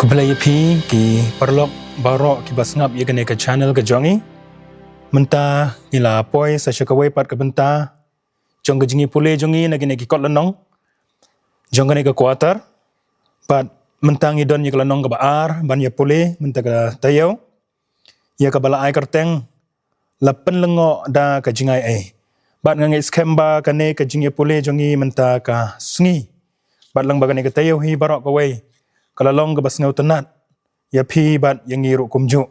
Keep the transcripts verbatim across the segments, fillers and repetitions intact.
Blei ïa phi ki paralok baroh kiba sngap ïa kane ka channel ka jong ngi. Mynta ngi la poi sa sha kawei pat ka bynta jong ka jingïapule jong ngi na kine ki kot lynnong jong kane ka quarter. Bad mynta ngi don ïa ka lynnong kaba ar ban ïapule mynta ka taïew, ïa kaba la ai kyrteng La Pynlyngngoh Da Ka Jingai Ei. Bad nga ngeit skhem ba kane ka jingïapule jong ngi mynta ka sngi bad lyngba kane ka taïew hi baroh kawei ka la long kaba sngewtynnat ïa phi bad ïa ngi ruh kumjuh.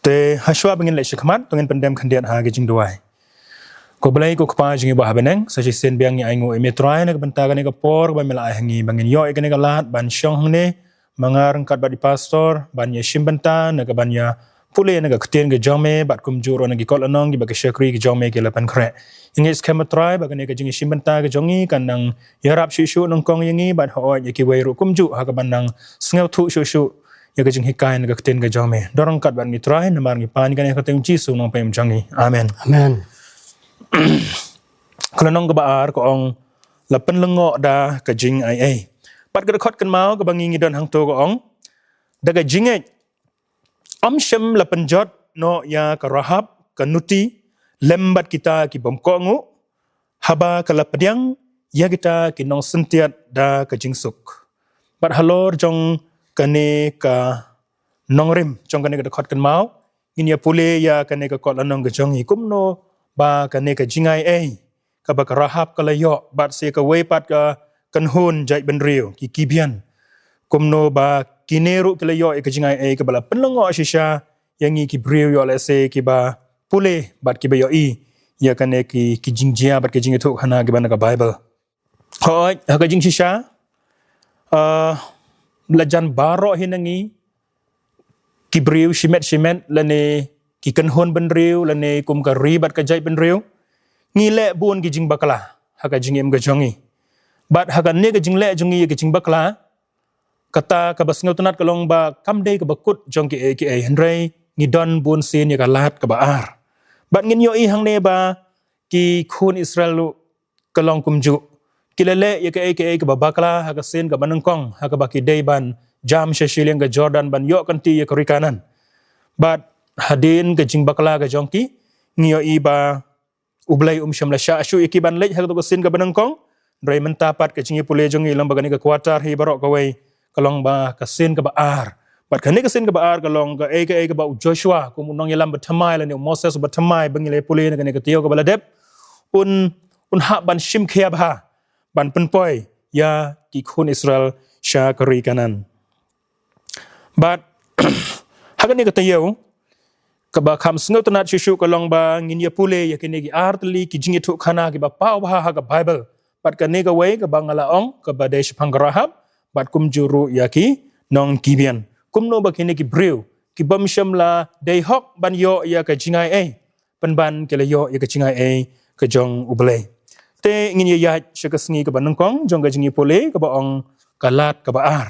Te hashwa ba ngin leit shakhmat, to ngin pyndem khyndiat ha ka jingduwai. Ko Blei ko Kpa jong ngi ba ha bneng, sa shisien biang ngi ainguh ïa me Trai na ka bynta kane ka por ba me la ai ha ngi ba ngin ïoh ïa kane ka lad ban shong hangne, ma nga ryngkat bad i pastor, ban ïashim bynta na ka ban ïapule na ka ktien ka jong me bad kumjuh ruh na ki kot lynnong kiba ki shakri ki jong me ki la pynkhreh. Ngi ngeit skhem Trai ba kane ka jingïashim bynta ka jong ngi kan nang ïarap shuh shuh nyngkong ïa ngi bad hooid ïa kiwei ruh kumjuh ha ka ban nang sngewthuh shuh shuh ïa ka jinghikai na ka ktien ka jong me. Don ryngkat bad ngi Trai, namar ngi pan kane ha ka kyrteng Jisu Nongpynim jong ngi. Amen. Amen. Ka lynnong kaba ar ka ong, La Pynlyngngoh Da Ka Jingai Ei. Bad ka dkhot kynmaw kaba ngi ngi don hangto ka ong, da ka jingngeit ym shym la pynjot noh ïa ka Rahab ka nuti lem bad kita ki bym kohnguh, haba ka la pdiang ïa kita ki nongsyntiat da ka jingsuk. Bad halor jong kane ka nongrim jong kane ka dkhot kynmaw, ngin ïapule ïa kane ka kot lynnong ka jong ngi, kumno ba kane ka jingai ei kaba ka Rahab ka la ïoh bad sa kawei pat ka kynhun jaitbynriew ki Gibeon, kumno ba kine ruh ki la ïoh ïa ka jingai ei kaba la pynlyngngoh shisha ïa ngi ki briew ïoh lehse kiba pule bad kiba ïohi ïa kane ki, ki jingjia bad ki jingïathuhkhana kiba na ka Baibl. Hooid, ha ka jingshisha, ah, la jan baroh hi na ngi ki briew shimet shimet lane ki kynhun bynriew lane kum ka ri bad ka jaitbynriew, ngi leh bun ki jingbakla ha ka jingim ka jong ngi. Bad ha kane ka jingleh jong ngi ïa ka jingbakla, kata kaba sngewtynnat ka long ba kam dei kaba kut jong kiei kiei, hynrei ngi don bun sien ïa ka lad kaba ar. Bad ngin ïohi hangne ba ki khun Israel ruh ka long kumjuh. Ki la leh ïa kaei kaei kaba bakla ha ka sien kaba nyngkong, ha kaba ki dei ban jam sha shiliang ka Jordan ban ïoh kynti ïa ka ri Kanaan. Bad hadien ka jingbakla ka jong ki, ngi ïohi ba U Blei um shym la shah shuh ïa ki ban leit ha kato ka sien kaba nyngkong. Hynrei mynta pat ka jingïapule jong ngi lyngba kane ka quarter hi baroh kawei ka long ba ka sien kaba ar. Bad kane ka sien kaba ar ka long kaei kaei kaba u Joshua kum u nongïalam bathymmai lane u Moses bathymmai ba ngi la pule na kane ka taïew kaba la dep, un, un hap ban shim khia bha ban pynpoi ïa ki khun Israel sha ka ri Kanaan. Bad ha kane ka taïew kaba kham sngewtynnat shuh shuh ka long ba ngin ïapule ïa kine ki ar tylli ki jingïathuhkhana kiba paw bha ha ka Baibl. Bad kane kawei kaba nga la ong kaba dei shaphang ka Rahab bad kumjuh ruh ïa ki nong Gibeon. Kumno ba kine ki briew ki bym shym la dei hok ban ïoh ïa ka jingai ei, pynban ki la ïoh ïa ka jingai ei ka jong U Blei. Te ngin ïa ïaid sha ka sngi kaba nyngkong jong ka jingïapule kaba ong ka lad kaba ar.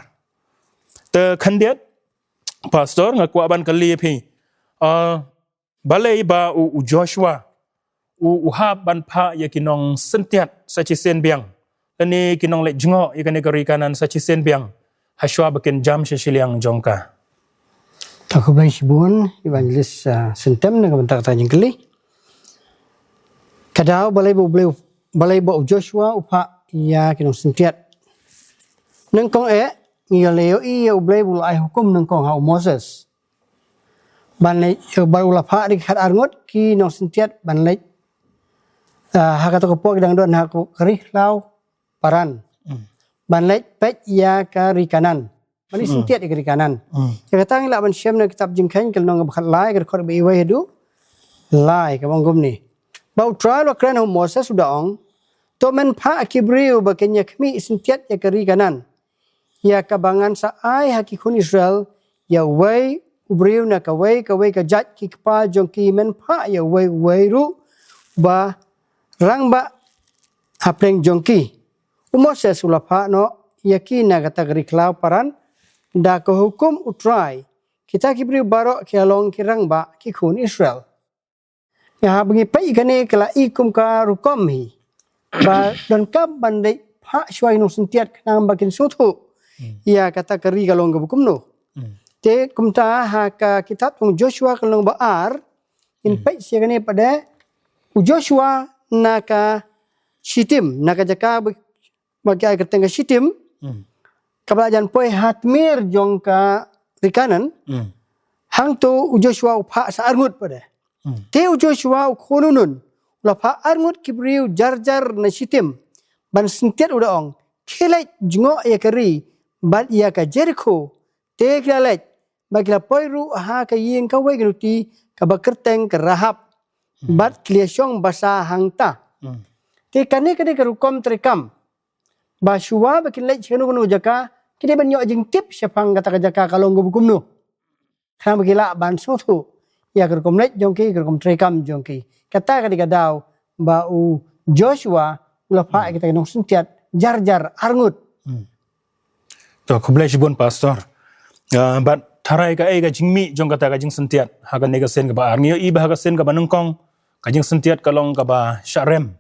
Te khyndiat, Pastor, nga kwah ban kylli ïa phi. Ah, balei ba u, u Joshua u, u hap ban phah ïa ki nongsyntiat sa shisien biang, lane ki nongleit jngoh ïa kane ka ri Kanaan sa shisien biang, hashwa ba kin jam sha shiliang jong ka? To khublei shibun Evangelist, ah, Syntem na ka bynta kata ka jingkylli. Ka daw balei ba U Blei, balei ba u Joshua u phah ïa ki nongsyntiat? Nyngkong eh ngi la ïohi ïa U Blei ba u la ai hukum nyngkong ha u Moses ban leit, eh, ba u la phah da ki khatar ngut ki nongsyntiat ban leit, ah, ha kato ka por ki dang don ha ka ri khlaw Paran. Hmm. Ban leit peit ïa ka ri Kanaan. Ban ïasyntiat ïa ka ri Kanaan. Hmm. Ïa kata ngi lah ban shem na ka kitab Jingkheiñ ka lynnong kaba khatlai, ka dkhot ba iwei haduh lai, kaba ong kumne. Ba U Trai u la kren ha u Moses u da ong, to men phah ki briew ba kin ïakhmih ïasyntiat ïa ka ri Kanaan, ïa kaba ngan sa ai ha ki khun Israel, ïa uwei u briew na kawei kawei ka jait ki kpa jong ki, men phah ïa uwei uwei ruh ba rangbah hapdeng jong ki. U Moses u la phah noh ïa ki na kata ka ri khlaw Paran da ka hukum U Trai. Kita ki briew baroh ki la long ki rangbah ki khun Israel. Ïa, haba ngi peit kane ka la i kum ka rukom hi ba donkam ban leit phah shuwa ïa ki nongsyntiat khnang ba kin sngewthuh ïa kata ka ri ka long kaba kumno. Te kumta ha ka kitab jong Joshua ka long ba ar, in peit sha kane pat de, u Joshua na ka Shittim, na ka jaka ba, ba ki ai kyrteng ka Shittim, kaba la jan poi ha tmier jong ka ri Kanaan, hangto u Joshua u phah sa arngut pat de. Te u Joshua u khun u Nun, u la phah arngut ki briew jar jar na Shittim, ban syntiat u da ong, khie leit jngoh ïa ka ri, bad ïa ka Jerikho, te ki la leit, bad ki la poi ruh ha ka ïing kawei ka nuti, kaba kyrteng ka Rahab, bad ki la shong basa hangta. Te kane ka dei ka rukom treikam, ba shuwa ba kin leit sha kano kano jaka, ki dei ban ïoh jingtip shaphang kata ka jaka ka long kaba kumno. Khnang ba ki lah ban sngewthuh ïa ka rukom leit jong ki, ka rukom treikam jong ki. Kata ka dei ka daw ba u Joshua u la phah ïa kita ki nongsyntiat jar jar arngut. To, khublei shibun, Pastor. Ah, bad tharai kaei ka jingmih jong kata ka jingsyntiat ha kane ka sien kaba ar? Ngi ïohi ba ha ka sien kaba nyngkong, ka jingsyntiat ka long kaba shah rem.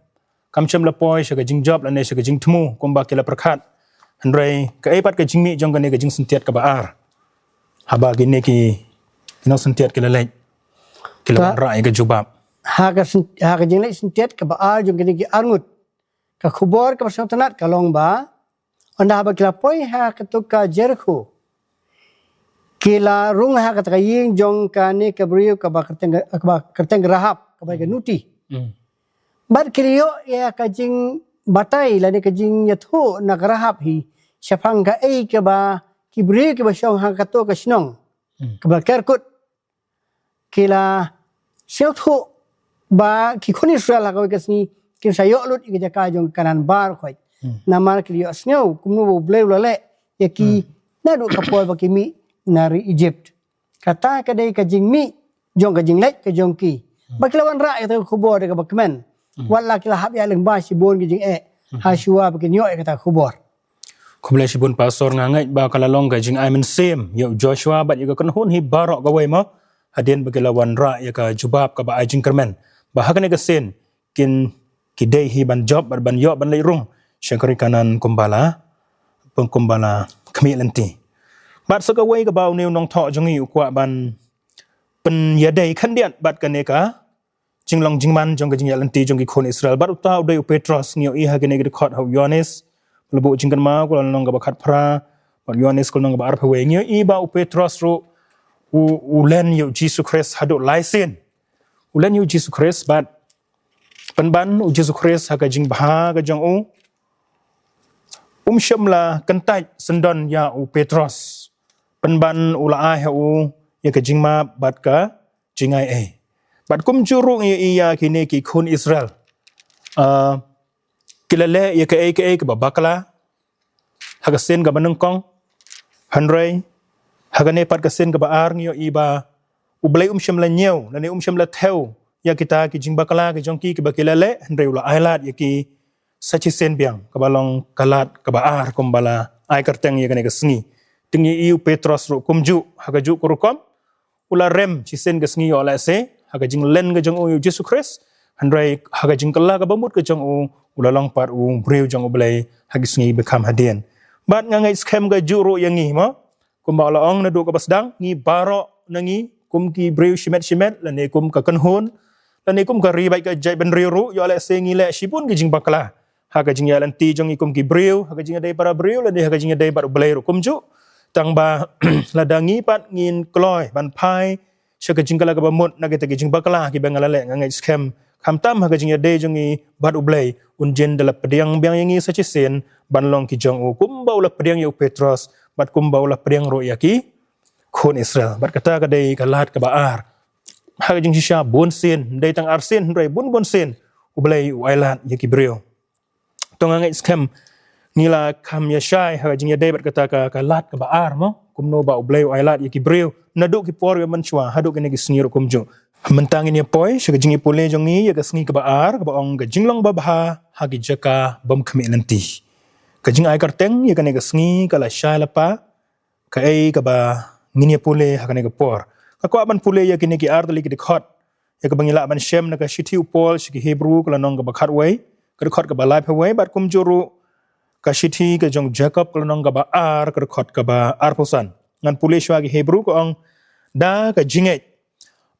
Kam shym la poi sha ka jingjop lane sha ka jingthmu kumba ki la pyrkhat. Hynrei kaei pat ka jingmih jong kane ka jingsyntiat kaba ar, haba kine ki, ki nongsyntiat ki la leit, ki la wanrah ïa ka jubab? Ha ka syn-, ha ka jingleit syntiat kaba ar jong kine ki arngut, ka khubor kaba sngewtynnat ka long ba, ynda haba ki la poi ha kato ka Jerikho, ki la rung ha kata ka ïing jong kane ka briew kaba kyrteng, kaba kyrteng Rahab, kaba ka nuti. Bad ki la ïoh ïa ka jingbatai lane ka jingïathuh na ka Rahab hi shaphang kaei kaba ki briew kiba shong ha kato ka shnong, kaba kerkut, ki la sngewthuh ba ki khun Israel ha kawei ka sngi kin sa ïoh lut ïa ka jaka jong ka Kanaan baroh khoit. Namar ki la ïohsngew kumno ba U Blei u la leh ïa ki naduh ka por ba ki mih na ri Egypt. Kata ka dei ka jingmih jong ka jingleit ka jong ki. Ba ki la wanrah ïa ka khubor da kaba kmen. Wat la ki la hap ïa lyngba shibun ki jingeh, ha shuwa ba kin ïoh ïa kata ka khubor. Khublei shibun, Pastor. Nga ngeit ba ka la long ka jingai mynsiem ïa u Joshua bad ïa ka kynhun hi baroh kawei mo, hadien ba ki la wanrah ïa ka jubab kaba ai jingkyrmen ba ha kane ka sien kin, ki dei hi ban jop bad ban ïoh ban leit rung sha ka ri Kanaan kumba la, kumba la khmih lynti. Bad sa kawei kaba une u nongthoh jong ngi u kwah ban pynïadei khyndiat bad kane ka jinglong jingman jong ka jingïaid lynti jong ki khun Israel. Bad uta u dei u Petros. Ngi ïohi ha kine ki dkhot ha u Ïoannis, u la buh jingkynmaw, ka lynnong kaba khatphra, bad u Ïoannis, ka lynnong kaba arphew wei. Ngi ïohi ba u Petros ruh u, u len ïa u Jisu Khrist haduh lai sien. U len ïa u Jisu Khrist bad pynban u Jisu Khrist ha ka jingbha ka jong u, um shym la kyntait syndon ïa u Petros. Pynban u la ai ha u ïa ka jingmap bad ka jingai ei. Bad kumjuh ruh ngi ïohi ïa kine ki khun Israel, ah, ki la leh ïa kaei kaei kaba bakla ha ka sien kaba nyngkong. Hynrei ha kane pat ka sien kaba ar ngi ïohi ba U Blei um shym la ñiew lane um shym la thew ïa kita ki jingbakla ki jong ki kiba ki la leh, hynrei u la ai lad ïa ki sa shisien biang, kaba long ka lad kaba ar kumba la ai kyrteng ïa kane ka sngi. Te ngi ïohi u Petros ruh kumjuh, ha kajuh ka rukom u la rem shisien ka sngi ïoh lehse ha ka jinglen ka jong u ïa u Jisu Khrist, hynrei ha ka jingkylla kaba mut ka jong u, u la long pat u briew jong U Blei ha ki sngi ba kham hadien. Bad nga ngeit skhem kajuh ruh ïa ngi mo, kumba u la ong naduh kaba sdang, ngi baroh na ngi kum ki briew shimet shimet lane kum ka kynhun lane kum ka ri bad ka jaitbynriew ruh, ïoh lehse ngi leh shibun ki jingbakla ha ka jingïaid lynti jong ngi kum ki briew, ha ka jingïadei para briew lane ha ka jingïadei bad U Blei ruh kumjuh. Tang ba lada ngi pat ngin kloi ban phai sha ka jingkylla kaba mut na kita ki jingbakla kiba nga la leh, nga ngeit skhem khamtam ha ka jingïadei jong ngi bad U Blei un jin da la pdiang biang ïa ngi sa shisien ban long ki jong u, kumba u la pdiang ïa u Petros bad kumba u la pdiang ruh ïa ki khun Israel. Bad kata ka dei ka lad kaba ar. Ha ka jingshisha bun sien, ym dei tang arsien hynrei bun bun sien U Blei u ai lad ïa ki briew. To nga ngeit skhem ngi la kham ïashai ha ka jingïadei bad kata ka, ka lad kaba ar mo, kumno ba U Blei u ai lad ïa ki briew naduh ki por ïa mynshuwa haduh kine ki sngi ruh kumjuh. Mynta ngin ïa poi sha ka jingïapule jong ngi ïa ka sngi kaba ar, kaba ong ka jinglong babha ha ki jaka bym khmih lynti. Ka jingai kyrteng ïa kane ka sngi ka la shai lypa, kaei kaba ngin ïa pule ha kane ka por. Nga kwah ban pule ïa kine ki ar tylli ki dkhot ïa kaba ngi lah ban shem na ka shithi u Paul sha ki Hebru, ka lynnong kaba khatwei, ka dkhot kaba laiphew wei, bad kumjuh ruh ka shithi ka jong Jakob ka lynnong kaba ar ka dkhot kaba arphew san. Ngan pule shuwa ki Hebru ka ong, da ka jingngeit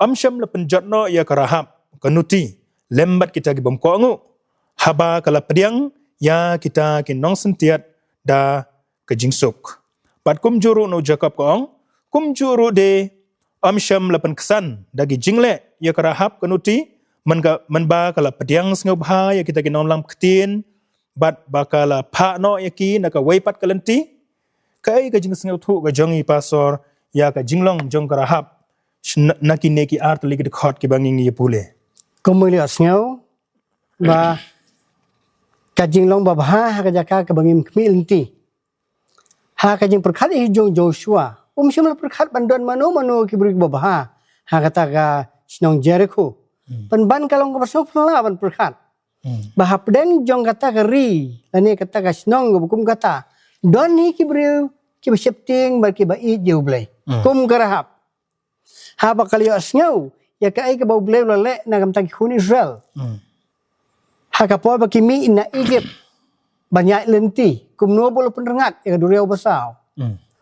ym shym la pynjot noh ïa ka Rahab ka nuti lem bad kita ki bym kohnguh, haba ka la pdiang ïa kita ki nongsyntiat da ka jingsuk. Bad kumjuh ruh na u Jakob ka ong, kumjuh ruh de ym shym la pynksan da ki jingleh ïa ka Rahab ka nuti, mynba ka la pdiang sngewbha ïa kita ki nonglam ktien, bad ba ka la phah noh ïa ki na kawei pat ka lynti. Kaei ka jingsngewthuh ka jong i pastor ïa ka jinglong jong ka Rahab na kine ki ar tylli ki dkhot kiba ngi ngi ïa pule? Kumba ngi la sngew ba ka jinglong babha ha ka jaka kaba ngim khmih lynti. Ha ka jingpyrkhat hi jong Joshua, um shym la pyrkhat ban don mano mano ki briew kiba bha ha kata ka shnong Jerikho. Pynban ka long kaba sngewphylla ban pyrkhat ba hapdeng jong kata ka ri lane kata ka shnong kaba kum kata, don hi ki briew kiba sheptieng bad kiba ïeit ïa U Blei, kum ka Rahab. Haba ka la ïohsngew ïa kaei kaba U Blei u la leh na ka bynta ki khun Israel ha ka por ba ki mih na Egypt ban ïaid lynti, kumno ba u la pynrngat ïa ka duriaw basaw,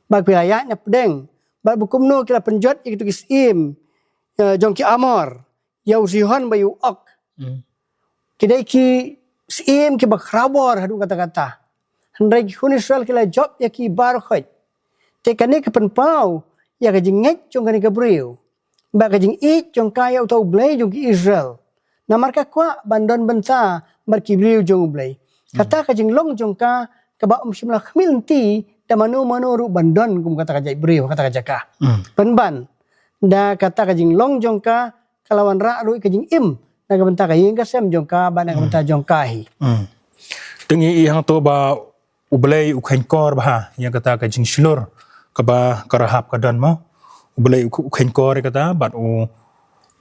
bad ki la ïaid na pdeng, bad ba kumno ki la pynjot ïa kitu ki syiem jong ki Amor, ïa u Sihon bad ïa u Og. Ki dei ki syiem kiba khraw bor haduh katta katta. Hynrei ki khun Israel ki la jop ïa ki baroh khoit. Te kane ka pynpaw ïa ka jingngeit jong kane ka briew bad ka jingïeit jong ka ïa uta U Blei jong ki Israel. Namar ka kwah ban don bynta bad ki briew jong U Blei. Kata ka jinglong jong ka kaba um shym la khmih lynti da mano mano ruh ban don kum kata ka jaitbriew, kata ka jaka. Pynban da kata ka jinglong jong ka ka la wanrah ruh ïa ka jingim na ka bynta ka ïing ka sem jong ka bad na ka bynta jong ka hi. Te ngi i hangto ba U Blei u kheiñkor bha ïa kata ka jingshlur kaba ka Rahab ka don mo. U Blei u kheiñkor ïa kata bad u,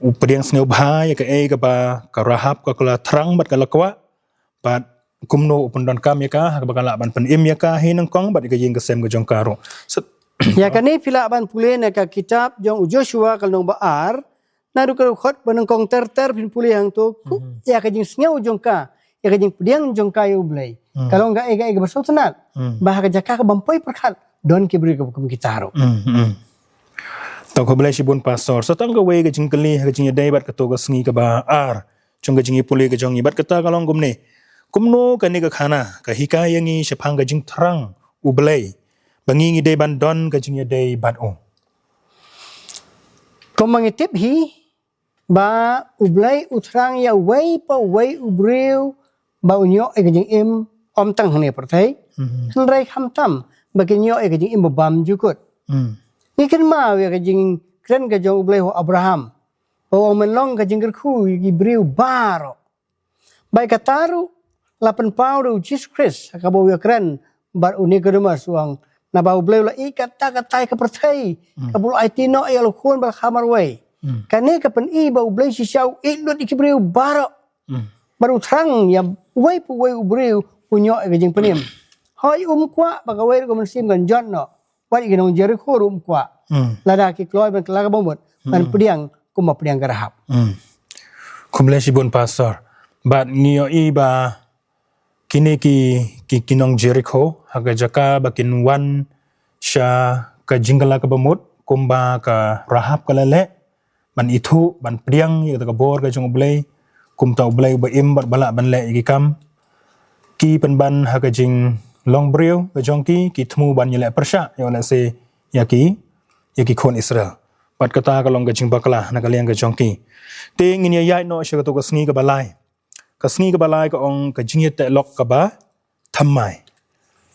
u pdiang sngewbha ïa kaei kaba ka Rahab ka la thrang bad ka la kwah. Bad kumno u pyndonkam ïa ka ha kaba ka lah ban pynim ïa ka hi nyngkong bad ïa ka ïing ka sem ka jong ka ruh. Ïa kane phi lah ban pule na ka kitab jong u Joshua ka lynnong ba ar, naduh ka dkhot ba nyngkong ter ter phin pule hangto, ïa ka jingsngew jong ka, ïa ka jingpdiang jong ka ïa U Blei. Ka long kaei kaei kaba sngewtynnat ba ha ka jaka ka bym poi pyrkhat don ki briew kaba kum kita ruh. To khublei shibun pastor. Sa tang kawei ka jingkylli ha ka jingïadei bad kato ka sngi kaba ar jong ka jingïapule ka jong ngi bad kata ka long kumne. Kumno kane ka khana ka hikai ïa ngi shaphang ka jingthrang U Blei ba ngi ngi dei ban don ka jingïadei bad u? Kumba ngi tip hi ba U Blei u thrang ïa uwei pa uwei u briew ba un ïoh ïa ka jingim, ym tang hangne pyrthei, hynrei khamtam ba kin ïoh ïa ka jingim ba bymjukut. Ngi kynmaw ïa ka jingkren ka jong U Blei ha u Abraham ba u ong men long ka jingkyrkhu ïa ki briew baroh. Bad kata ruh la pynpaw da u Jisu Khrist ha kaba u ïakren bad u Nikodemus, u ong naba U Blei u la ïeit katta katta ïa ka pyrthei, kaba u la aiti noh ïa la khun ba la kha marwei. Kane ka pyni ba U Blei shisha u ïeit lut ïa ki briew baroh. Bad u thrang ïa uwei pa uwei u briew un ïoh ïa ka jingpynim. Hooid, um kwah ba kawei ruh ka mynsiem kan jot noh. Wat ïa ki nong Jerikho ruh um kwah. Lada ki kloi ban kylla ka bamut ban pdiang kumba pdiang ka Rahab. Khublei shibun pastor. Bad ngi ïohi ba kine ki, ki, ki nong Jerikho ha ka jaka ba kin wan sha ka jingkylla ka bamut kumba ka Rahab ka la leh, ban ithuh, ban pdiang ïa kata ka bor ka jong U Blei, kumta U Blei uba im bad ba lah ban leh ïa ki kam. Ki pynban ha ka jinglong briew ka jong ki, ki thmu ban ïaleh pyrshah ïa u lehse ïa ki, ïa ki khun Israel. Bad kata ka long ka jingbakla na ka liang ka jong ki. Te ngin ïa ïaid noh sha kato ka sngi kaba lai. Ka sngi kaba lai ka ong ka jingïateh lok kaba thymmai.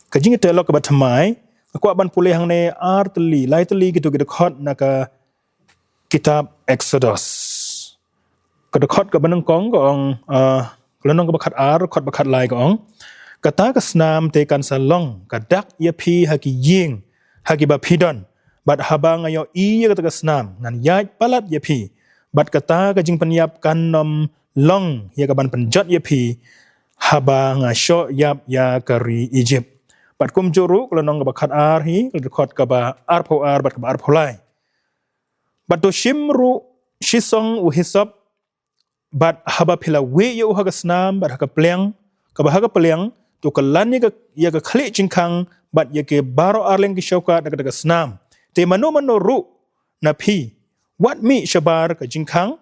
Ka jingïateh lok kaba thymmai, nga kwah ban pule hangne ar tylli, lai tylli kito ki dkhot na ka kitab Exodus. Ka dkhot kaba nyngkong ka ong, ah, ka lynnong kaba khat ar, dkhot ba khat lai ka ong, kata ka snam te kan sa long ka dak ïa phi ha ki ïing ha kiba phi don. Bad haba nga ïohi ïa kata ka snam, ngan ïaid palat ïa phi. Bad kata ka jingpynïap kan ym long ïa kaban pynjot ïa phi haba nga shoh ïap ïa ka ri Egypt. Bad kumjuh ruh ka lynnong kaba khat ar hi, ka dkhot kaba arphew ar bad kaba arphew lai. Bad to shim ruh shisong u hisop, bad haba phi la wieh ïa u ha ka snam bad ha ka pliang, kaba ha ka pliang, to kylla ïa ka, ïa ka khlieh jingkhang bad ïa ki baroh arliang ki shongkhat na kata ka snam. Te mano mano ruh na phi, wat mih shabar ka jingkhang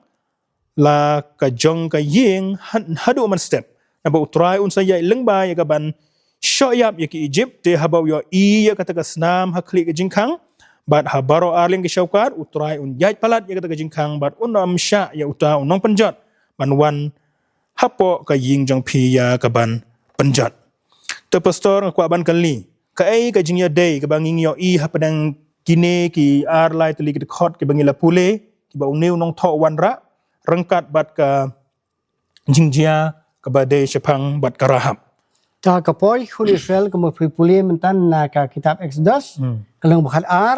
la ka jong ka ïing ha-, haduh mynstep. Naba U Trai un sa ïaid lyngba ïa ka ban shoh ïap ïa ki Ijipt, te haba u ïohi ïa kata ka snam ha khlieh ka jingkhang bad ha baroh arliang ki shongkhat, U Trai un ïaid palat ïa kata ka jingkhang bad un ym shah ïa uta u nongpynjot ban wan hapoh ka ïing jong phi ïa ka ban pynjot. Te Pastor, nga kwah ban kylli, kaei ka jingïadei kaba ngi ïohi hapdeng kine ki ar lai tylli ki dkhot kiba ngi la pule, kiba une u nongthoh u wanrah ryngkat bad ka jingjia kaba dei shaphang bad ka Rahab. Ta ka por ki khun Israel, kumba phi pule mynta na ka kitab Exodus, Hmm. ka lynnong ba khatar,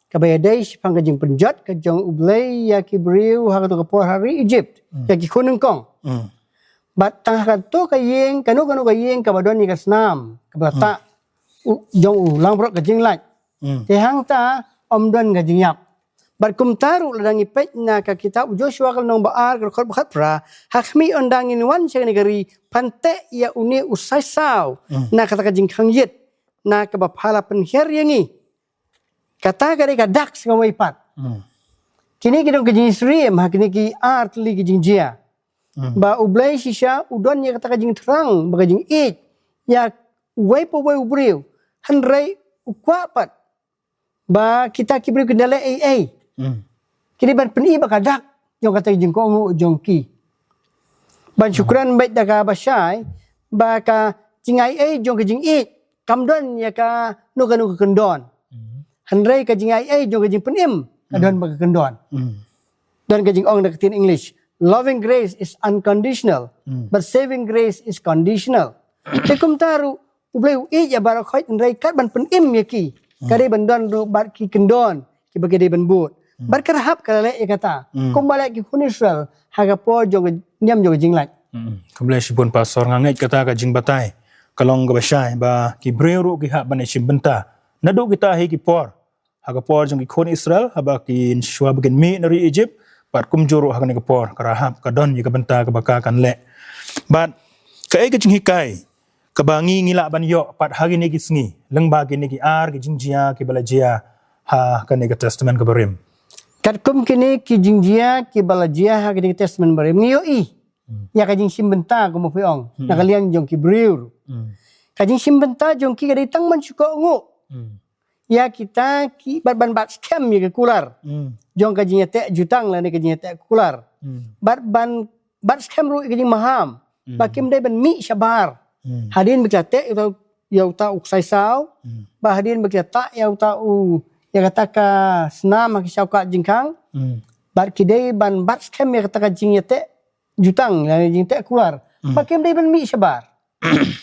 kaba ïadei shaphang ka jingpynjot ka jong U Blei ïa ki briew ha kato ka por ha ri Egypt, Hmm. ïa ki khun nyngkong. Hmm. Bad tang ha kato ka ïing, kano kano ka ïing kaba don ïa ka snam, kaba Hmm. tah u, jong u langbrot ka jinglait. Hmm. Te hangta ym don ka jingïap. Bad kumta ruh lada ngi peit na ka kitab U Joshua ka lynnong ba ar ka dkhot ba khatphra, ha khmih, ynda ngin wan sha kane ka ri, phan teh ïa une u saisaw Hmm. na kata ka jingkhang ïit, na kaba pha la pynhiar ïa ngi. Kata ka dei ka dak sa kawei pat. Hmm. Kine ki don ka jingsyriem ha kine ki ar tylli ki jingjia. Hmm. Ba U Blei shisha u don ïa kata ka jingthrang, ba ka jingïeit ïa uwei pa uwei u briew. Hynrei u kwah pat ba kita ki briew kin da leh ei ei. Hmm. Ki dei ban pyni ba ka dak jong kata ka jingkohnguh jong ki. Ban Hmm. shu kren beit da kaba shai, ba ka jingai ei jong ka jingïeit kam don ïa kano kano ka kyndon. Hmm. Hynrei ka jingai ei jong ka jingpynim ka Hmm. don bad ka kyndon. Hmm. Don ka jingong na ka ktien English, "Loving grace is unconditional, Hmm. but saving grace is conditional." Te kumta ruh, U Blei u ïeit ïa baroh khoit, hynrei kat ban pynim ïa ki, Hmm. ka dei ban don ruh bad ki kyndon kiba ki dei ban bud. Hmm. Bad ka Rahab ka la leh ïa kata. Hmm. Kumba leh ki khun Israel ha ka por jong ka niam jong ka jinglait. Hmm. Khublei shibun Pastor, nga ngeit kata ka jingbatai ka long kaba shai, ba ki briew ruh ki hap ban ïashim bynta naduh kita hi ki por, ha ka por jong ki khun Israel, haba kin, shuwa ba kin mih na ri Egypt, bad kumjuh ruh ha kane ka por ka Rahab ka don ïa ka bynta kaba ka kan leh. Bad kaei ka jinghikai kaba ngi, ngi lah ban ïoh pat ha kine ki sngi lyngba kine ki ar ki jingjia kiba la jia ha kane ka Testament kaba rim? Katkum kine ki jingjia kiba la jia ha kane ka Testament ba rim, ngi ïohi Hmm. ïa ka jingshim bynta, kumba phi ong, Hmm. na ka liang jong ki briew. Hmm. Ka jingshim bynta jong ki ka dei tang ban shu kohnguh Hmm. ïa kita ki, bad ban bat skhem ïa ka kular Hmm. jong ka jingïateh jutang lane ka jingïateh kular. Hmm. Bad ban bat skhem ruh ïa ka jingmaham, Hmm. ba kim dei ban mih shabar. Hmm. Hadien ba ki la teh ïa uta, ïa uta u ksai saw, Hmm. ba hadien ba ki la tah ïa uta u, ïa kata ka snam ha ki shongkhat jingkhang, Hmm. bad ki dei ban bat skhem ïa kata ka jingïateh jutang, ïa ka jingteh kular. Hmm. Ba kim dei ban mih shabar.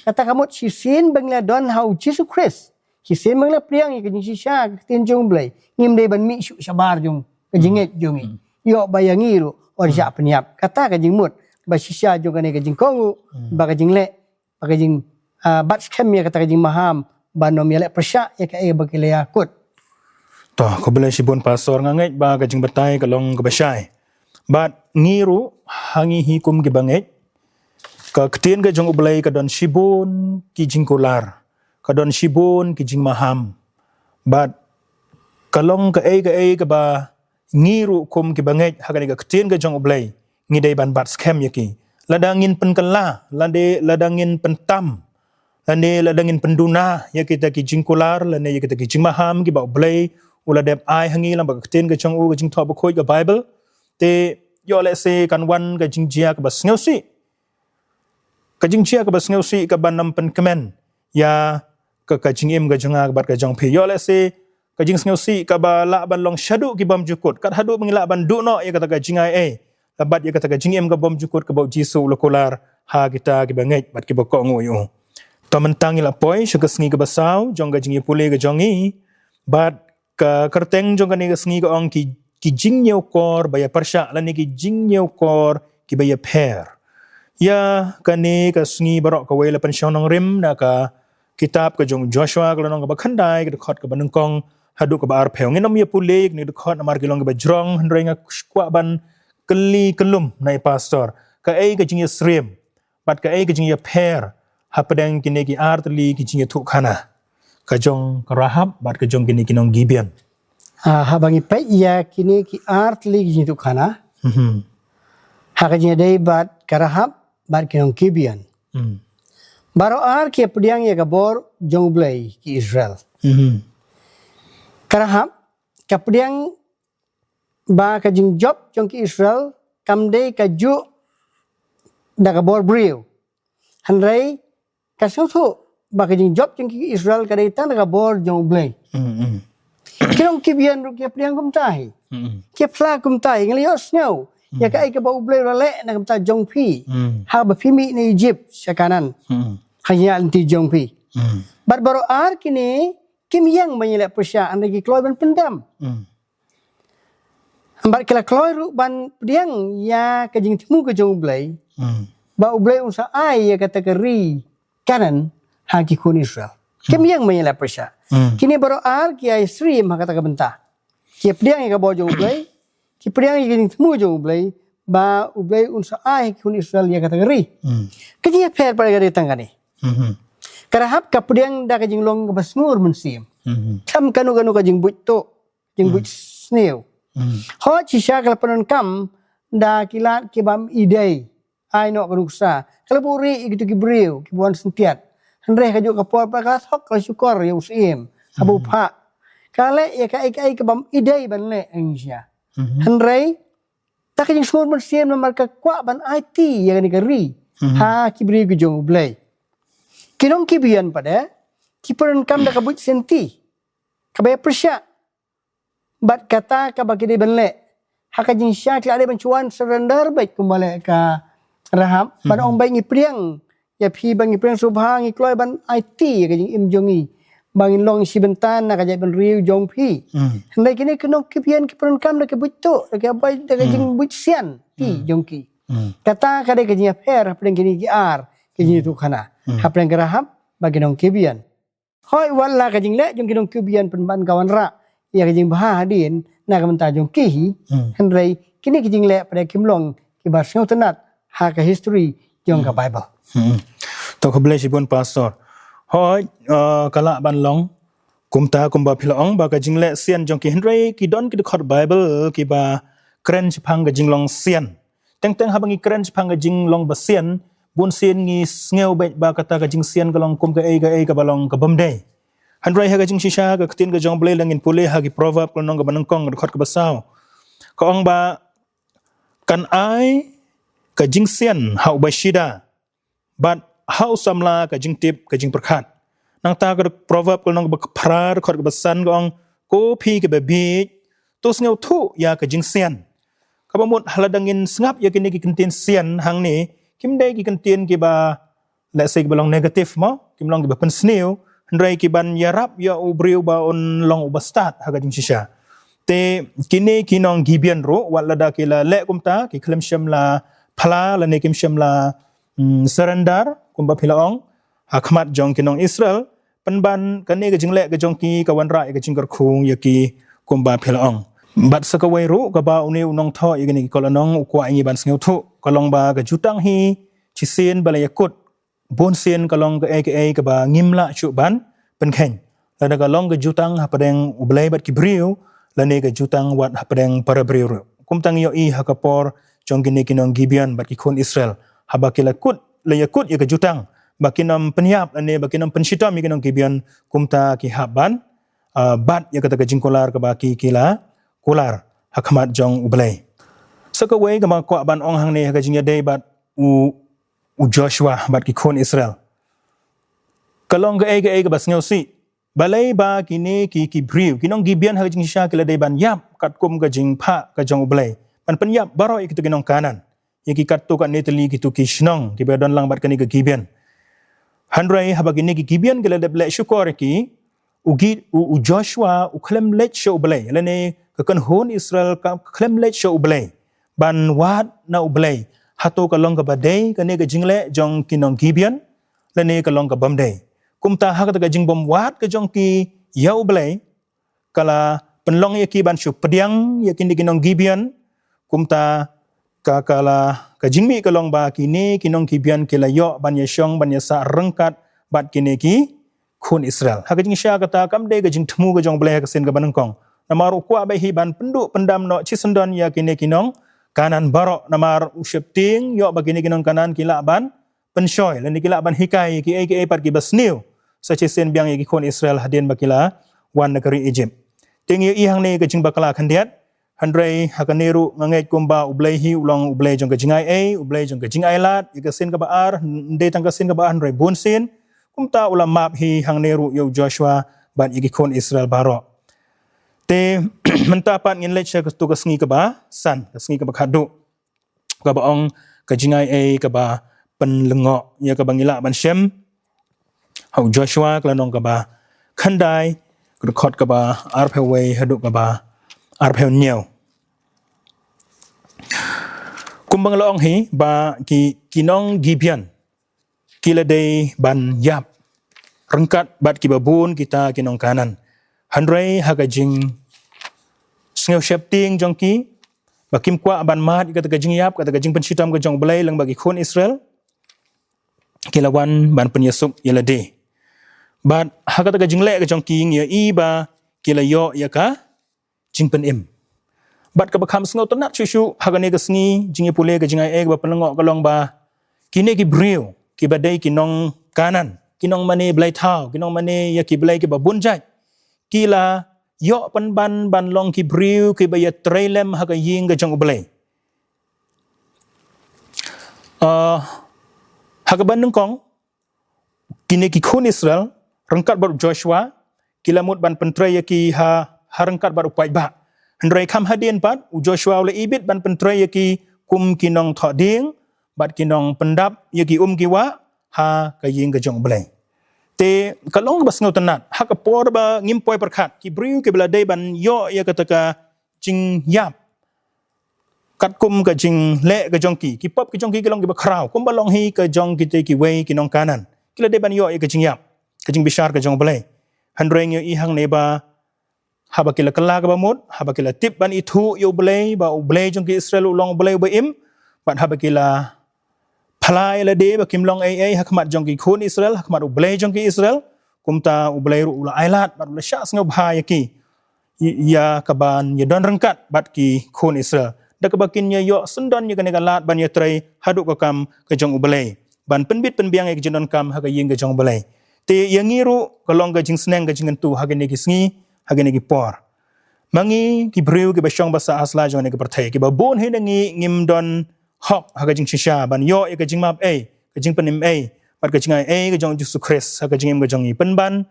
Kata ka mut shisien ba ngi la don ha U Jisu Khrist, shisien ba ngi la pdiang ïa ka jingshisha ka ktien jong U Blei, ngim dei ban mih shuh shabar jong ka Hmm. jingngeit jong ngi. Hmm. Ïoh ba ïa ngi ruh yn Hmm. shah pynïap. Kata ka jingmut ba shisha jong kane ka jingkohnguh, Hmm. ba ka jingleh, ba ka jing, ah, bat skhem ïa kata ka jingmaham, ban ym ïaleh pyrshah ïa kaei ba ki la ïakut. To, khublei shibun Pastor, nga ngeit ba ka jingbatai ka long kaba shai. Bad ngi ruh, ha ngi hi kum kiba ngeit, ka ktien ka jong U Blei ka don shibun ki jingkular, ka don shibun ki jingmaham. Bad ka long kaei kaei kaba ngi ruh kum kiba ngeit ha kane ka ktien ka jong U Blei ngi dei ban bat skhem ïa ki. Lada ngin pynkylla, lada, lada ngin pyntam, lane lada ngin pynduna ïa kita ki jingkular lane ïa kita ki jingmaham kiba U Blei u la dep ai ha ngi lyngba ka ktien ka jong u, ka Jingthoh Bakhuid, ka Baibl, te ïoh lehse kan wan ka jingjia kaba sngewsih, ka jingjia kaba sngewsih kaba ym pynkmen ïa ka, ka jingim ka jong nga bad ka jong phi. Ïoh lehse ka jingsngewsih kaba lah ban long shaduh ki bymjukut, kat haduh ba ngi lah ban duh noh ïa kata ka jingai ei, bad ïa kata ka jingim ka bymjukut kaba U Jisu u la kular ha kita kiba ngeit bad kiba kohnguh ïa u. To mynta ngi la poi sha ka sngi kaba saw jong ka jingïapule ka jong ngi, bad ka kyrteng jong kane ka sngi ka ong ki, ki jingñiewkor ba ïapyrshah lane ki jingñiewkor kiba ïapher. Ïa kane ka sngi baroh kawei la pynshong nongrim na ka kitab ka jong Joshua, ka lynnong kaba khyndai, ka dkhot kaba nyngkong haduh kaba arphew. Ngin ym ïapule ïa kine ki dkhot namar ki long kiba jrong, hynrei nga kwah ban kylli kyllum na i Pastor, kaei ka jingïasyriem bad kaei ka jingïapher hapdeng kine ki artylli ki jingïathuhkhana, ka jong ka Rahab bad ka jong kine ki nong Gibeon. Ah, haba ngi peit ïa kine ki artylli ki jingïathuhkhana, Mhm. ha ka jingïadei bad ka Rahab bad ki nong Gibeon. Hmm. Baroh ar ki pdiang ïa ka bor jong U Blei ki Israel. Mhm. Ka Rahab ka pdiang ba ka jingjop jong ki Israel kam dei kajuh da ka bor briew. Hynrei ka sngewthuh ba ka jingjop jong ki Israel ka dei tang da ka bor jong U Blei. Hmm, hmm. Ki nong Gibeon ruh ki pdiang kumta hi. Hmm. Ki phla kumta hi, ngi la ïohsngew ïa kaei kaba U Blei u la leh na ka bynta jong phi. Hmm. Haba phi mih na Egypt sha Kanaan. Hmm. Ha ïa lynti jong phi. Hmm. Bad baroh ar kine kim ïeng ban ïaleh pyrshah, hynrei ki kloi ban pyndem. Hmm. Bad ki la kloi ruh ban pdiang ïa ka jingthmu ka jong U Blei. Hmm. Ba U Blei un sa ai ïa kata ka ri Kanaan ha ki khun Israel. Kim ïeng ban ïaleh pyrshah. Hmm. Kine baroh ar ki ai syriem ha kata ka bynta. Ki pdiang ïa ka bor jong U Blei, ki pdiang ïa ka jingthmu jong U Blei, ba U Blei un sa ai ha ki khun Israel ïa kata ka ri. Hmm. Ka jingïapher pat ka dei tang kane. Hmm. Ka Rahab ka pdiang da ka jinglong kaba sngur mynsiem. Hmm. Khlem kano kano ka jingbuit tuh, jingbuit sniew. Hmm. Hooid shisha ka la pyndonkam da ki lad ki bym ïadei. Ai noh ka nuksa. Ka la buhrieh ïa kito ki briew kiba wan syntiat. Hynrei ha kajuh ka por pat ka la thok, ka la shukor ïa u Syiem. Haba u phah. Ka leh ïa kaei kaei ka bym ïadei ban leh, ong shisha. Mhm. Hynrei da ka jingsngur mynsiem namar ka kwah ban aiti ïa kane ka ri. Mhm. Ha ki briew ki jong U Blei. Ki nong Gibeon pat de ki pyndonkam da ka buit sianti, kaba ïapyrshah. Bad kata kaba ki dei ban leh, ha ka jingshisha ki la dei ban shu wan surrender beit kumba leh ka Rahab. Ban ong beit ngi pdiang ïa phi, ba ngi pdiang sngewbha, ngi kloi ban aiti ïa ka jingim jong ngi, ba ngin long shi bynta na ka jaitbynriew jong phi. Hmm. Hynrei kine ki nong Gibeon ki pyndonkam da ka buit tuh, da ka buit, da ka jingbuit sianti jong ki. Hmm. Kata ka dei ka jingïapher hapdeng kine ki ar ki jingïathuhkhana. Hmm. Hapdeng ka Rahab bad ki nong Gibeon. Hooid, wat la ka jingleh jong ki nong Gibeon pynban ka wanrah ïa ka jingbha hadien na ka bynta jong ki hi. Hmm. Hynrei kine ki jingleh pat de kim long kiba sngewtynnat ha ka history jong ka Bible. Hmm. To khublei shibun Pastor. Hooid, eh, ka lah ban long kumta kumba phi la ong ba ka jingleh sian jong ki, hynrei ki don ki dkhot Bible kiba kren shaphang ka jinglong sian. Teng teng haba ngi kren shaphang ka jinglong ba sian, bun sien ngi sngew beit ba kata ka jingsian ka long kum kaei kaei kaba long ka bym dei. Hynrei ha ka jingshisha ka ktien ka jong U Blei lada ngin pule ha ki Proverb ka lynnong kaba nyngkong ka dkhot kaba saw, ka ong ba kan ai ka jingsian ha uba shida, bad ha u samla ka jingtip ka jingpyrkhat. Nangta ka Proverb ka lynnong kaba phra ka dkhot kaba san ka ong, ko phi kiba bieit, to sngewthuh ïa ka jingsian. Kaba mut ha lada ngin sngap ïa kine ki kyntien sian hangne, kim dei ki kyntien kiba, let's say, kiba long negative mo, kim long kiba pynsniew, hynrei kiban ïarap ïa u briew ba un long uba stad ha ka jingshisha. Te kine ki nong Gibeon ruh, wat lada ki la leh kumta, ki khlem shym la phla lane kim shym la mm, surrender, kumba phi la ong, ha khmat jong ki nong Israel, pynban kane ka jingleh ka jong ki ka wanrah ïa ka jingkyrkhu ïa ki, kumba phi la ong. Bad sa kawei ruh kaba une u nongthoh ïa kine ki kolonong u kwah ïa ngi ban sngewthuh, ka long ba ka jutang hi shisien ba la ïakut, bun sien ka long kaei kaei kaba ngim lah shuh ban pynkheiñ. Lada ka long ka jutang hapdeng U Blei bad ki briew, lane ka jutang wat hapdeng para briew ruh. Kumta ngi ïohi ha ka por jong kine ki nong Gibeon bad ki khun Israel, haba ki la kut, la ïakut ïa ka jutang, ba kin ym pynïap lane ba kin ym pynshitom ïa ki nong Gibeon, kumta ki hap ban, ah, bat ïa kata ka jingkular kaba ki, ki la kular ha khmat jong U Blei. Sa kawei kaba kwah ban ong hangne ha ka jingïadei bad u, u Joshua bad ki khun Israel, ka long kaei kaei kaba sngewsih. Balei ba kine ki, ki briew, ki nong Gibeon ha ka jingshisha ki la dei ban ïap katkum ka jingphah ka jong U Blei, ban pynïap baroh ïa kito ki nong Kanaan, ïa ki katto katne tylli kito ki shnong kiba don lang bad kane ka Gibeon. Hynrei haba kine ki Gibeon ki la dep leh shukor ïa ki, u Gi-, u, u Joshua u khlem leit sha U Blei, lane ka kynhun Israel ka khlem leit sha U Blei ban wad na U Blei, hato ka long kaba dei kane ka jingleh jong ki nong Gibeon, lane ka long ka bym dei. Kumta ha kata ka jingbymwad ka jong ki ïa U Blei, ka la pynlong ïa ki ban shu pdiang ïa kine ki nong Gibeon. Kumta ka ka la ka jingmih ka long ba kine ki nong Gibeon ki la ïoh ban ïashong ban ïasah ryngkat bad kine ki khun Israel. Ha ka jingshisha kata kam dei ka jingthmu ka jong U Blei ha ka sien kaba nyngkong. Namar u kwah bha hi ban pynduh pyndam noh shisyndon ïa kine ki nong Kanaan baroh, namar u sheptieng ïoh ba kine ki nong Kanaan ki lah ban pynshoi lane ki lah ban hikai ïa kiei kiei pat kiba sniew sa shisien biang ïa ki khun Israel hadien ba ki la wan na ka ri Egypt. Te ngi ïohi hangne ka jingbakla khyndiat, hynrei ha kane ruh nga ngeit kumba U Blei hi u long U Blei jong ka jingai ei, U Blei jong ka jingai lad, ïa ka sien kaba ar, ym dei tang ka sien kaba ar hynrei bun sien. Kumta u la map hi hangne ruh ïa u Joshua bad ïa ki khun Israel baroh. Te mynta pat ngin leit sha katu ka sngi kaba san, ka sngi kaba khatduh, kaba ong ka jingai ei kaba pynlyngngoh, ïa kaba ngi lah ban shem ha u Joshua ka lynnong kaba khyndai, ka dkhot kaba arphew wei haduh kaba arphew hynñiew. Kumba nga la ong hi ba ki, ki nong Gibeon ki la dei ban ïap ryngkat bad kiba bun kita ki nong Kanaan. Hynrei ha ka jingsngewsheptieng jong ki ba kim kwah ban mad ïa kata ka jingïap, kata ka jingpynshitom ka jong U Blei lyngba ki khun Israel, ki la wan ban pynïasuk ïa lade. Bad ha kata ka jingleh ka jong ki ngi ïohi ba ki la ïoh ïa ka jingpynim. Bad kaba kham sngewtynnat shuh shuh ha kane ka sngi jingïapule ka jingai ei kaba pynlyngngoh ka long ba kine ki briew kiba dei ki nong Kanaan, ki nong mane blei thaw, ki nong mane ïa ki blei kiba bun jait, ki la ïoh pynban ban long ki briew kiba ïatrei lem ha ka ïing ka jong U Blei. Ah, ha kaba nyngkong, kine ki khun Israel ryngkat bad u Joshua ki la mut ban pyntrei ïa ki ha, ha ryngkat bad u paidbah. Hynrei kham hadien pat u Joshua u la ibit ban pyntrei ïa ki kum ki nongthoh dieng bad ki nongpyndap ïa ki um ki wah ha ka ïing ka jong U Blei. Te ka long kaba sngewtynnat, ha ka por ba ngim poi pyrkhat, ki briew kiba la dei ban ïoh ïa kata ka jingïap katkum ka jingleh ka jong ki, ki pop ki jong ki ki long kiba khraw kumba long hi ka jong kite kiwei ki nong Kanaan. Ki la dei ban ïoh ïa ka jingïap, ka jingbishar ka jong U Blei. Hynrei ngi ïohi hangne ba haba ki la kylla kaba mut, haba ki la tip ban ithuh ïa U Blei ba U Blei jong ki Israel u long U Blei uba im, bad haba ki la phla ïa lade ba kim long ei ei ha khmat jong ki khun Israel, ha khmat U Blei jong ki Israel, kumta U Blei ruh u la ailad bad u la shah sngewbha ïa ki, ïa kaban ïadon ryngkat bad ki khun Israel, da kaba kin ïa ïoh syndon ïa kane ka lad ban ïatrei haduh ka kam ka jong U Blei, ban pynbit pynbiang ïa ka jingdonkam ha ka ïing ka jong U Blei. Te ïa ngi ruh ka long ka jingsneng ka jingkyntu ha kine ki sngi, ha kine ki por. Ma ngi ki briew kiba shong ba sah ha sla jong kane ka pyrthei, kiba bun hi na ngi ngim don hok ha ka jingshisha ban ïoh ïa ka jingmap ei, ka jingpynim ei bad ka jingai ei ka jong U Jisu Khrist ha ka jingim ka jong ngi. Pynban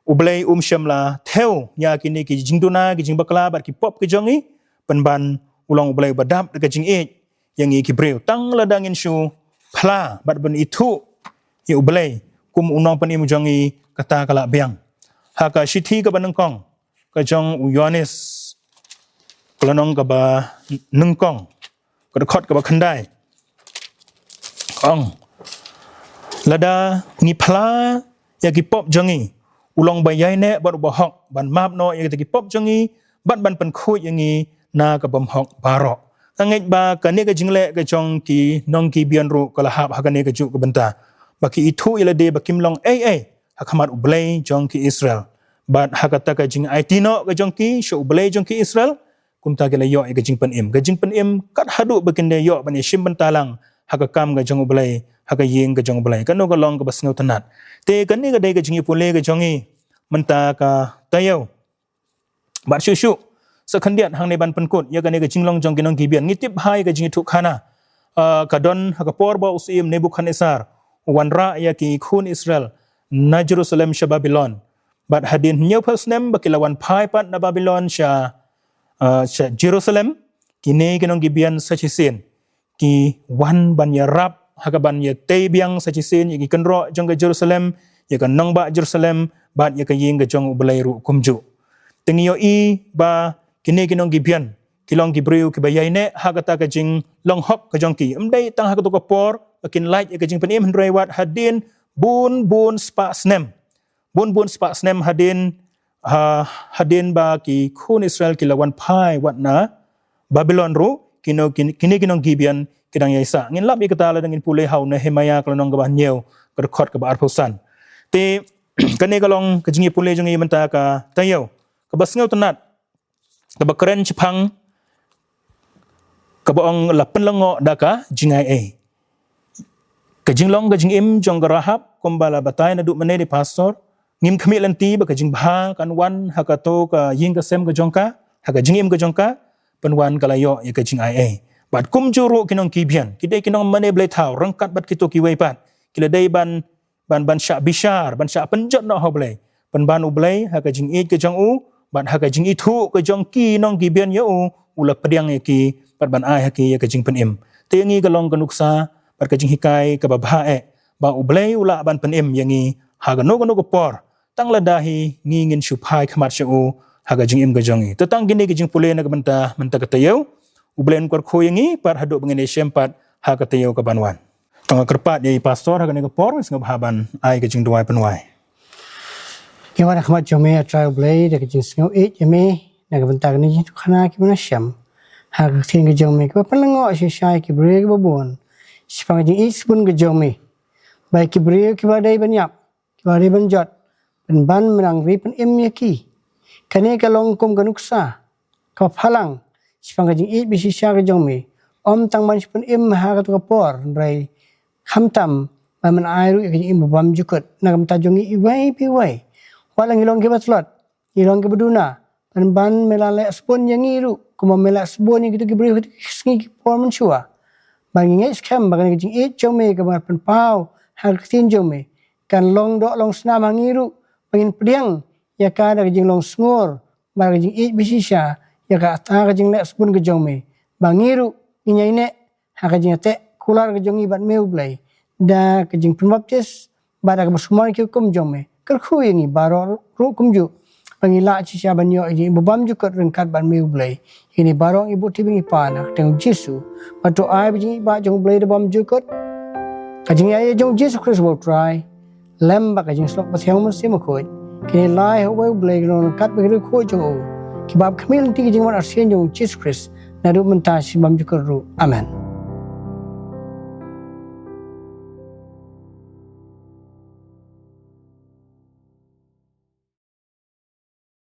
U Blei um shym la thew ïa kine ki jingduna, ki jingbakla bad ki pop ki jong ngi. Pynban u long U Blei uba dap da ka jingïeit ïa ngi ki briew. Tang lada ngin shu phla bad ban ithuh ïa U Blei kum u nongpynim jong ngi, kata ka lah biang. Ha ka shithi kaba nyngkong ka jong u Ïoannis, ka lynnong kaba nyngkong, ka dkhot kaba khyndai, ong: Lada ngi phla ïa ki pop jong ngi, u long ba ïaineh bad uba hok ban map noh ïa kita ki pop jong ngi bad ban pynkhuid ïa ngi na ka bymhok baroh. Nga ngeit ba kane ka jingleh ka jong ki nong Gibeon ruh ka la hap ha kane ka juh ka bynta, ba ki ithuh ïa lade ba kim long ei ei ha khmat U Blei jong ki Israel. Bad ha kata ka jingaiti noh ka jong ki sha U Blei jong ki Israel, kumta ki la ïoh ïa ka jingpynim, ka jingpynim kat haduh ba kin da ïoh ban ïashim bynta lang ha ka kam ka jong U Blei, ha ka ïing ka jong U Blei. Kano ka long kaba sngewtynnat. Te kane ka dei ka jingïapule ka jong ngi mynta ka taïew. Bad shuh shuh sa khyndiat hangne ban pynkut ïa kane ka jinglong jong ki nong Gibeon, ngi tip bha ïa ka jingïathuh khana, ah, ka don ha ka por ba u syiem Nebukhadnessar u wanrah ïa ki khun Israel na Jerusalem sha Babilon. Bad hadien hynñiewphew snem ba ki la wan phai pat na Babilon sha, ah, sha Jerusalem, kine ki nong Gibeon sa shisien ki wan ban ïarap ha kaban ïatei biang sa shisien ïa ki kynroh jong ka Jerusalem, ïa ka nongbah Jerusalem bad ïa ka ïing ka jong U Blei ruh kumjuh. Te ngi ïohi ba kine ki nong Gibeon ki long ki briew kiba ïaineh ha kata ka jinglong hok ka jong ki. Ym dei tang ha kato ka por ba kin lait ïa ka jingpynim, hynrei wat hadien bun bun spah snem, bun bun spah snem hadien, ha, hadien ba ki khun Israel ki la wan phai wat na Babilon ruh, kino kin-, kine ki nong Gibeon ki dang ïai sah. Ngin lap ïa kata lada ngin pule ha u Nehemiah ka lynnong kaba hynñiew, ka dkhot kaba arphew san. Te kane ka long ka jingïapule jong ngi mynta ka taïew, kaba sngewtynnat, kaba kren shaphang, kaba ong la pynlyngngoh da ka jingai ei. Ka jinglong ka jingim jong ka Rahab, kumba la batai naduh mynne da i pastor, ngim khmih lynti ba ka jingbha kan wan ha kato ka ïing ka sem ka jong ka, ha ka jingim ka jong ka, pynban ka la ïoh ïa ka jingai ei. Bad kumjuh ruh ki nong Gibeon, ki dei ki nong mane blei thaw, ryngkat bad kito kiwei pat, ki la dei ban, ban, ban shah bishar, ban shah pynjot noh ha u Blei. Pynban u Blei ha ka jingïeit ka jong u, bad ha ka jingithuh ka jong ki nong Gibeon ïa u, u la pdiang ïa ki, bad ban ai ha ki ïa ka jingpynim. Te ïa ngi ka long ka nuksa, bad ka jinghikai kaba bha eh, ba u Blei u lah ban pynim ïa ngi ha kano kano ka por, tang lada hi ngi ngin shu phai khmat sha u ha ka jingim ka jong ngi. Te tang kine ki jingpule na ka bynta mynta ka taïew, u Blei un kyrkhu ïa ngi pat haduh ba ngin ïashem pat ha ka taïew kaban wan. Tang kyrpad ïa i pastor ha kane ka por, sngewbha ban ai ka jingduwai pynwai. Ngi wan ha khmat jong me, A Trai u Blei, da ka jingsngew ïeit ïa me na ka bynta kane ka jingïathuhkhana kiba nang shem ha ka ktien ka jong me, kaba pynlyngngoh shisha ïa ki briew kiba bun shaphang ka jingïeit sbun ka jong me. Ba ïa ki briew kiba dei ban ïap, kiba dei ban jot, pynban me nang ri pynim ïa ki. Kane ka long kum ka nuksa kaba phalang shaphang ka jingïeit ba shisha ka jong me. Ym tang ban shu pynim ha kato ka por, hynrei khamtam ba men ai ruh ïa ka jingim ba bymjukut na ka bynta jong ngi iwei pa iwei. Wat la ngi long kiba tlot, ngi long kiba duna, pynban me la leh sbun ïa ngi ruh, kumba me la leh sbun ïa kito ki briew ha kito ki sngi ki por mynshuwa. Ba ngi ngeit skhem ba kane ka jingïeit jong me kaba pynpaw ha ka ktien jong me kan long doh long snam ha ngi ruh, ba ngin pdiang ïa ka da ka jinglong sngur bad ka jingïeit ba shisha ïa kata ka jingleh sbun ka jong me, ba ngi ruh ngin ïaineh ha ka jingïateh kular ka jong ngi bad me u Blei da ka jingpynbaptis bad da kaba sumar ïa ki hukum jong me. Kyrkhu ïa ngi baroh ruh kumjuh ba ngin lah shisha ban ïoh ïa ka jingim ba bymjukut ryngkat bad me u Blei. Ïa kine baroh ngi buh ti bad ngi pan ha ka kyrteng u Jisu, ba to ai ba jingïeit ba jong u Blei da bymjukut, ka jingïaid jong u Jisu Khrist uba u Trai, lem bad ka jingsnoh ba thiang Mynsiem Bakhuid, kine lai ha uwei u Blei, ki nongryngkat bad ki riewkhuid jong u, kiba ap khmih lynti ka jingwan arsien jong u Jisu Khrist naduh mynta sha bymjukut ruh. Amen.